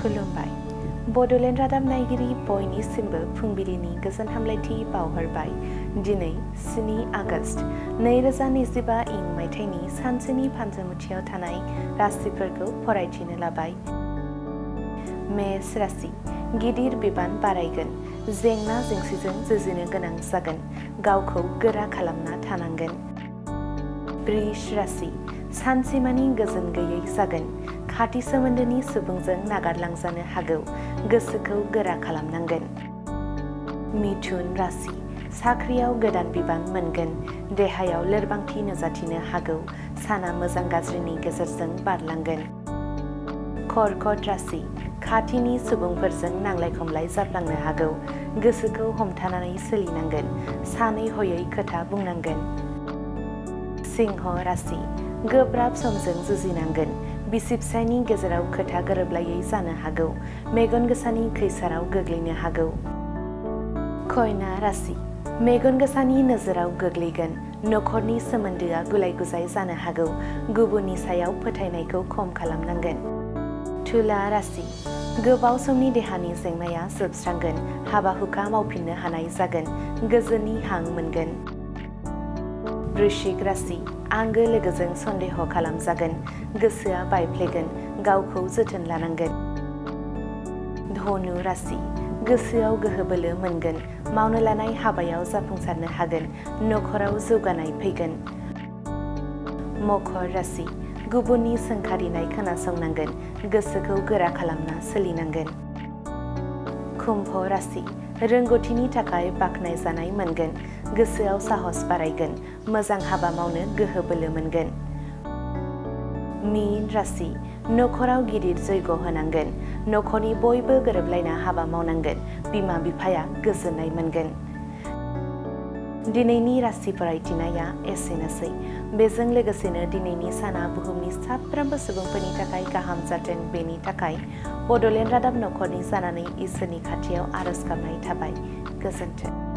खुलुमबाय। बड'लेण्ड रादाब नायगिरि बयनिसिमबो फुंबिलिनि गोजोन हामलायथि बावहरबाय। दिनै 7 आगस्ट 2025 इं मायथाइनि सानसेनि फान्जामुथियाव थानाय राशिफोरखौ फरायथिनो लाबाय। मेष राशि, गिदिर बिबान बारायगोन, जेंना जेंसिजों जुजिनो गोनां जागोन, गावखौ गोरा खालामना थानांगोन। वृष राशि, सानसेमानि गोजोन गैयै जागोन, खाथि सोमोन्दोनि सुबुंजों नागारलांजानो हागौ, गोसोखौ गोरा खालामनांगोन। मिथुन राशि, साख्रियाव गोदान बिबान मोनगोन, देहायाव लोरबांथि नुजाथिनो हागौ, साना मोजां गाज्रिनि गेजेरजों बारलांगोन। कर्कट राशि, खाथिनि सुबुंफोरजों नांलाय खमलाय जाफ्लांनो हागौ, गोसोखौ हमथानानै सोलिनांगोन, सानै हयै खोथा बुंनांगोन। सिंह राशि, गोब्राब समजों जुजिनांगोन, बिसि फिसायनि गेजेराव खोथा गोरोबलायै जानो हागौ, मेगन गोसानि खैसाराव गोग्लैनो हागौ। कन्या राशि, मेगन गोसानि नोजोराव गोग्लैगोन, नखरनि सोमोन्दोआ गुलाय गुजाय जानो हागौ, गुबुननि सायाव फोथायनायखौ खम खालामनांगोन। तुला राशि, गोबाव समनि देहानि जेंनाया जोबस्रांगोन, हाबा हुखा मावफिननो हानाय जागोन, गोजोननि हां मोनगोन। वृश्चिक राशि, आंगो लोगोजों सन्देह खालामजागोन, गोसोआ बायफ्लेगोन, गावखौ जोथोन लानांगोन। धनु राशि, गोसोआव गोहो बोलो मोनगोन, मावनो लानाय हाबायाव जाफुंसारनो हागोन, नखराव जौगानाय फैगोन। मकर राशि, गुबुननि सोंखारिनाय खोनासंनांगोन, गोसोखौ गोरा खालामना सोलिनांगोन। कुम्भ राशि, रोंगौथिनि थाखाय बाख्नायजानाय मोनगोन, गोसोआव साहस बारायगोन, मोजां हाबा मावनो गोहो बोलो मोनगोन। मीन राशि, नखराव गिदिर जयग' होनांगोन, नखरनि बयबो गोरोबलायना हाबा मावनांगोन, बिमा बिफाया गोजोननाय मोनगोन। दिनैनि राशि फरायथिनाया एसेनोसै। बेजों लोगोसेनो दिनैनि साना बुहुमनि साफ्रोमबो सुबुंफोरनि थाखाय गाहाम जाथों, बेनि थाखाय बड'लेण्ड रादाब नखरनि जानानै इसोरनि खाथियाव आरज गाबनाय थाबाय। गोजोन्थों।